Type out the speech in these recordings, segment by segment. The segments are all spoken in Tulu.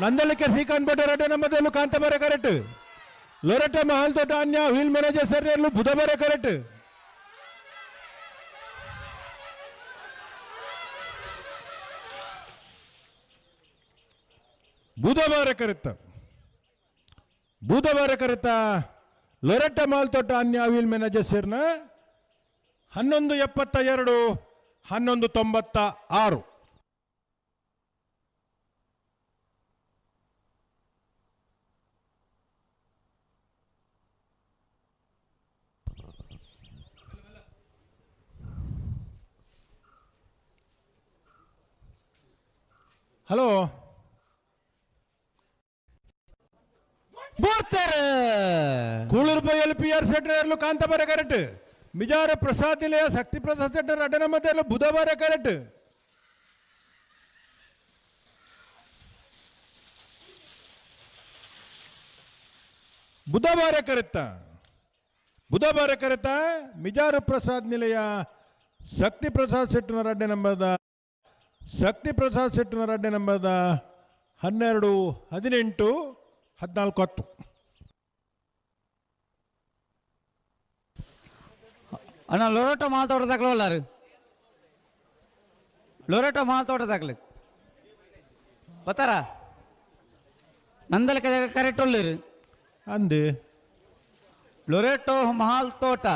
ನಂದಳಿಕೆ ಶ್ರೀಕಾಂತ್ ಭಟ್ ರಡ್ಡೆ ನಮ್ಮದಲ್ಲೂ ಕಾಂತಬಾರೆ ಕರೆಕ್ಟ್. ಲೊರೆಟ್ಟ ಮಹಲ್ ತೋಟ ಅನ್ಯ ವೀಲ್ ಮ್ಯಾನೇಜರ್ ಸರ್ ಬುಧಬಾರೆ ಕರೆಕ್ಟ್. ಬುಧವಾರ ಕರೆತ್ತ, ಬುಧವಾರ ಕರೆತ ಲೊರೆಟ್ಟ ಮಾಲ್ತೋಟ ಅನ್ಯ ವೀಲ್ ಮ್ಯಾನೇಜರ್ ಸೇರ್ನ 11.72, 11.96. ಹಲೋ. ಬೂರ್ತೆರ್. ಕೂಳೂರು ಎಲ್ ಪಿ ಆರ್ ಸೆಟ್ರಲ್ಲೂ ಕಾಂತಬಾರ ಕರೆಕ್ಟ್. ಮಿಜಾರ ಪ್ರಸಾದ್ ನಿಲಯ ಶಕ್ತಿ ಪ್ರಸಾದ್ ಸೆಟ್ಟರ್ ಅಡ್ಡನ ಮಧ್ಯಲ್ಲೂ ಬುಧವಾರ ಕರೆಕ್ಟ್. ಬುಧವಾರ ಕರೆತ್ತ, ಬುಧವಾರ ಕರೆತ ಮಿಜಾರು ಪ್ರಸಾದ್ ನಿಲಯ ಶಕ್ತಿ ಪ್ರಸಾದ್ ಸೆಟ್ಟಿನ ಅಡ್ಡೆ ನಂಬರ್ದ, ಶಕ್ತಿ ಪ್ರಸಾದ್ ಸೆಟ್ಟಿನ ಅಡ್ಡೆ ನಂಬರ್ದ 12.18, 14.10. ಅಣ್ಣ, ಲೊರೋಟೊ ಮಾಲ್ ತೋಟ ದಾಖಲೆ. ಲೊರೋಟೊ ಮಾಲ್ ತೋಟ ದಾಖಲೆ ಬತ್ತಾರ. ನಂದಲಕ ಕರೆಕ್ಟ್ ಒಳ್ಳಿರು. ಅಂದು. ಲೊರೆಟೊ ಮಹಾಲ್ ತೋಟ.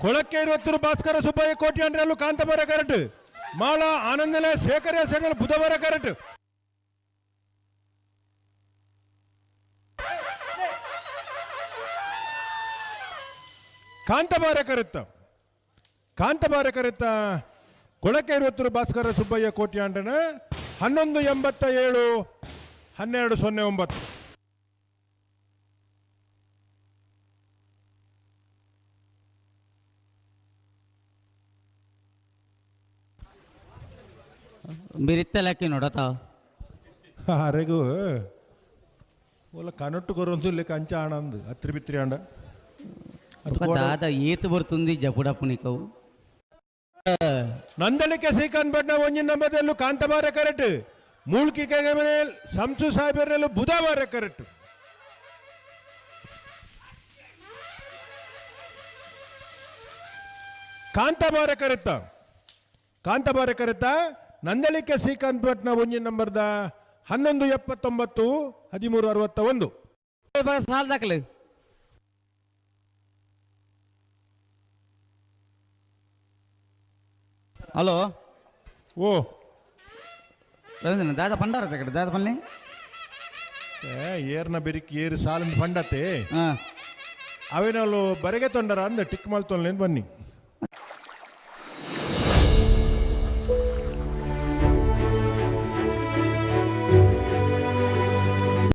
ಕೊಳಕ್ಕೆ ಇರುವತ್ತರು ಭಾಸ್ಕರ ಸುಬ್ಬಯ್ಯ ಕೋಟಿ ಅಂಡ್ರಲ್ಲೂ ಕಾಂತಬಾರ ಕರೆಕ್ಟ್. ಮಾಳ ಆನಂದಲ ಶೇಖರ ಸೆಣಲ್ ಬುಧವಾರ ಕರೆಕ್ಟ್. ಕಾಂತಬಾರ ಕರೆತ್ತ, ಕಾಂತಬಾರ ಕರೆತ್ತ ಕೊಳಕ್ಕೆ ಇರುವತ್ತರು ಭಾಸ್ಕರ ಸುಬ್ಬಯ್ಯ ಕೋಟಿ ಅಂಡ್ರನ 11.87, 12.09. ಬಿರಿತ್ತಲಕ್ಕಿ ನೋಡತಾವ. ಅರೆಗೂ ಒಲ್ಲ ಕನೊಟ್ಟು ಕೊರೊಂದು ಲೆಕ್ಕ ಅಂಚ ಆಣಂದು ಅತ್ರಿ ಬಿತ್ರಿ ಆಂಡ. ದಾದ ಏತು ಬರ್ತುಂದಿ ಜಪುಡಪ್ಪು ನಿಕವು. ನಂದಳಿಕೆ ಶ್ರೀಕಾಂತ್ ಭಟ್ನ ಒಂಜಿನ ನಂಬರ್ದಲ್ಲೂ ಕಾಂತಬಾರ ಕರೆಕ್ಟ್. ಮೂಲ್ಕಿ ಮನೆ ಸಂಸು ಸಾಹೇಬರಲ್ಲೂ ಬುಧವಾರ ಕರೆಕ್ಟ್. ಕಾಂತಬಾರ ಕರೆತ್ತ, ಕಾಂತಬಾರ ಕರೆತ್ತ ನಂದಳಿಕೆ ಶ್ರೀಕಾಂತ್ ಭಟ್ನ ಒಂಜಿನ ನಂಬರ್ದ 11.79, 13.61. ಸಾಲ್ ದಾಖಲೆ. ಹಲೋ. ಓ. ರವೀಂದ್ರ, ದಾದ ಪಂಡಾರ ತಗಡೆ ದಾದ ಪನ್ನಿ. ಏರ್ನ ಬೆರಿಕ್ ಏರು ಸಾಲಿನ ಫಂಡತೆ. ಹಾಂ. ಅವೇನಲ್ಲು ಬರೆಗೆ ತೊಂಡರ ಅಂದ ಟಿಕ್ ಮಲ್ತೊನ್ಲೇನು ಬನ್ನಿ.